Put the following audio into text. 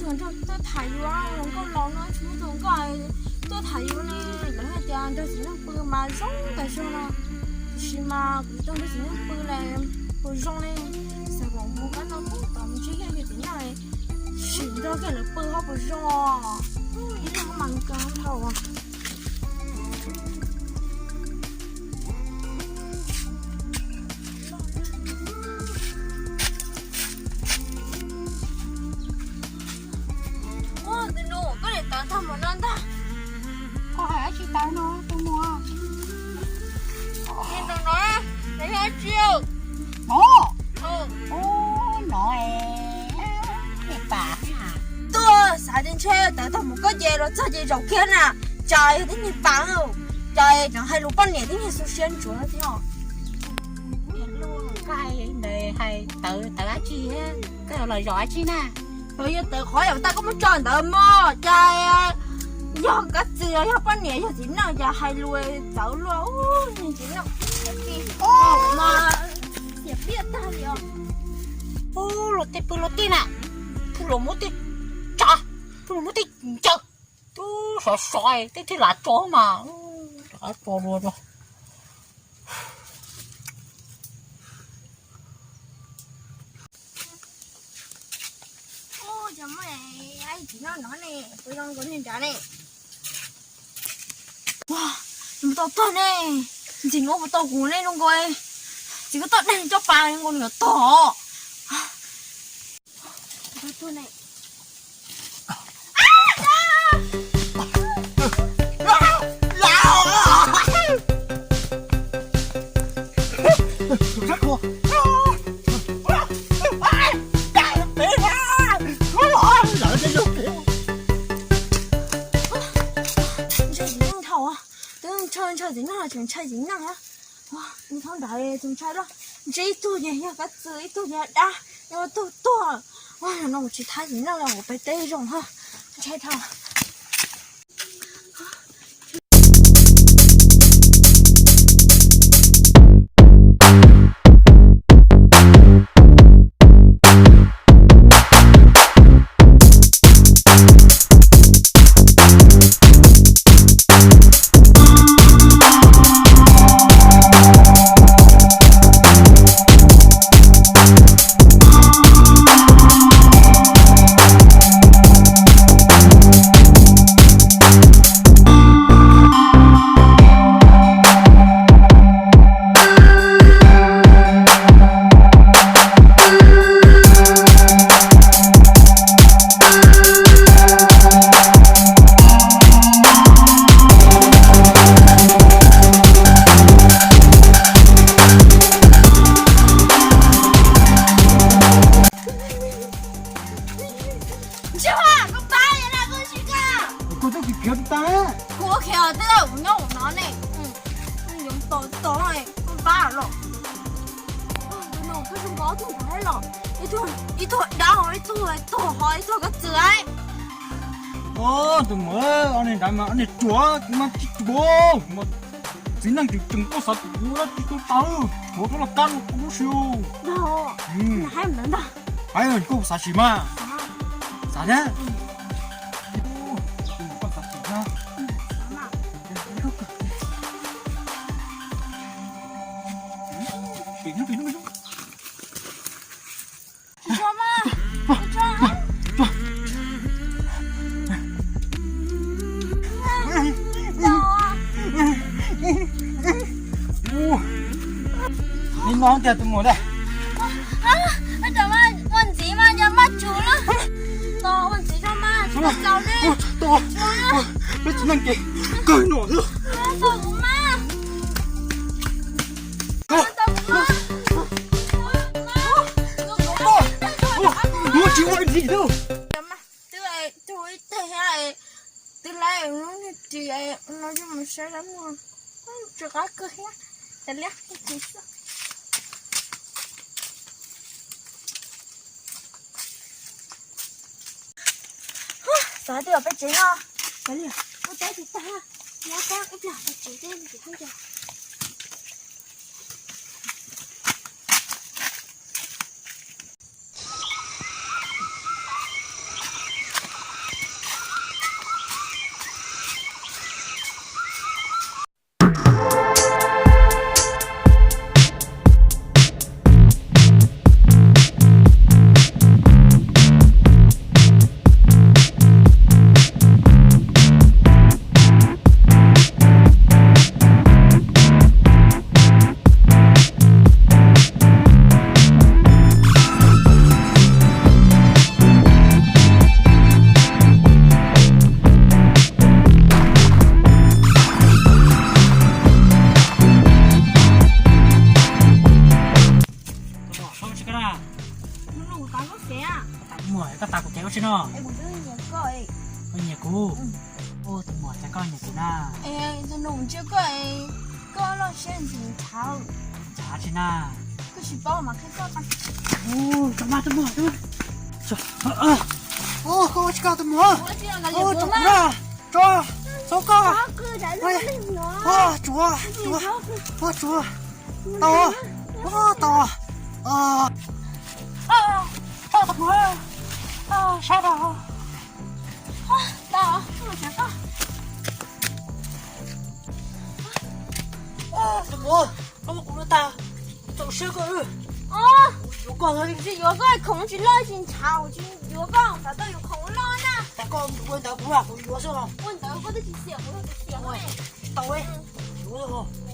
Tuaj tham yus, hluas nkauj laus no tsis muaj tus nkauj tuaj tham yus ne. Lawv hais tias nrog txiv neej pw mas zoo tas zog no, tiam sis mas kuv tau nrog txiv neej pw lawm puas zoo ne. Xav kom mus kab no kuj tom mus ntsib kiag yus txiv neej, sim nrog kiag lawv pw ho puas zoo. Ib leeg mas kawg dhau. Tus nus, koj niam tawv tag mus no ntag. Koj hais dab tsi tawv no, tus muam? Tus no, nws yog dab tsi? No, no, niag pas. Tuaj xav tias ntshe tawv tag mus koj ces los txog ces zaum kiag na. Cas yog tib niag pas, cas tseem hais lus poj niam tib niag xu siab ntsuav thiab. Niag lub koj hais ntawd hais tawv tawv dab tsi, koj los zaum dab tsi na? Los yog tawv qhov yaum tag koj muab tso ntawd mog, cas yog koj txiv los yog poj niam yog txiv neej cas hais lus txawv luaj, niag txiv neej mas xiam pliaj tag li os. Ub, luag tej pw luag tej na, pw luag muab tej tsav, pw luag muab tej ncaws, twb sov sov tej thiaj lav tso mas, lav tso dua rau. Ub, cov muaj ai txiv noj no ne, kuv zoo nkaus niag nrad ne. Ua, nws mus tau tag ne, ntxim nkaus puas tau kuv ne zoo nkaus. Txiv koj toj dej coj pas zoo nkaus nws yuav tog. Ntshai txiv neej dhau, twb ntshai ntshai txiv neej tseem ntshai txiv neej. Ua, ib thaub nrad tseem ntshai lawm, ntshe ib tug ces yog kab txwm ib tug ces dab, yog ib tug tuag. Ua, no kuv tsis thab txiv neej los kuv pem teb zoo ha, ntshai dhau. Ntshe koj pab yog na, koj tsis koj. Koj twb khiav tas. Kuv khiav twb kuv nyob kuv no ne. Yuav tos tos koj pab los. Koj zoo nkaus ob tug ntawd los, ib tug dab ho ib tug tuag ho ib tug kab txwm. Tus muam, ob niag nrad mas ob niag ruam, kuv mas tsis ruam. Txiv neej tseem tseem tuaj xav tus kuv dab tsi tuaj tawv, kuv rov los kab kuv lub siab. Hais koj xav sim mas. Xav thiab. Koj xav sim na. Li no tiag tus muam ntag. Ua ntxiv mas yog maj tsum lawm. Ua ntxiv no mas tsis tau ne. Peb txiv neej ces kawg no xwb. Ua tsis ua ntxiv lawm. Twb ib teg thiab, twb laib lub niag ris no yog mus saib dab muag, tsis qab kawg thiab, tas liab. Xav tias peb tsev no, ua teb tsis tag, nyob teb ib pliag peb tsev teb tsis tag. Es kuv twb nyiam koj. Koj nyiam kuv? Tus muam, cas koj nyiam kuv na? Es tus nus ntsia koj, koj loj siab ntxim ntshav. Ntshav tsis na. Koj tsis paub mas qhia koj. Tso mas tus muam. Koj ua tsis koj tus muam. Tso, txhob koj. Tsuav, tsuav, tsuav. Tau, tau. Tso tus muam. Sab tau. Tus muam, koj muab kuv noj tag. Txaus siab koj. Kuv tsis yuav koj, tsis yuav koj, khoom tsis loj tsis ntshav, kuv tsis yuav koj, xav tau yuav khoom loj na. Tas koj ua ntawd kuv, kuv yuav xwb. Ua ntawd koj twb tsis xiam kuv, tus xiam tau, yuav.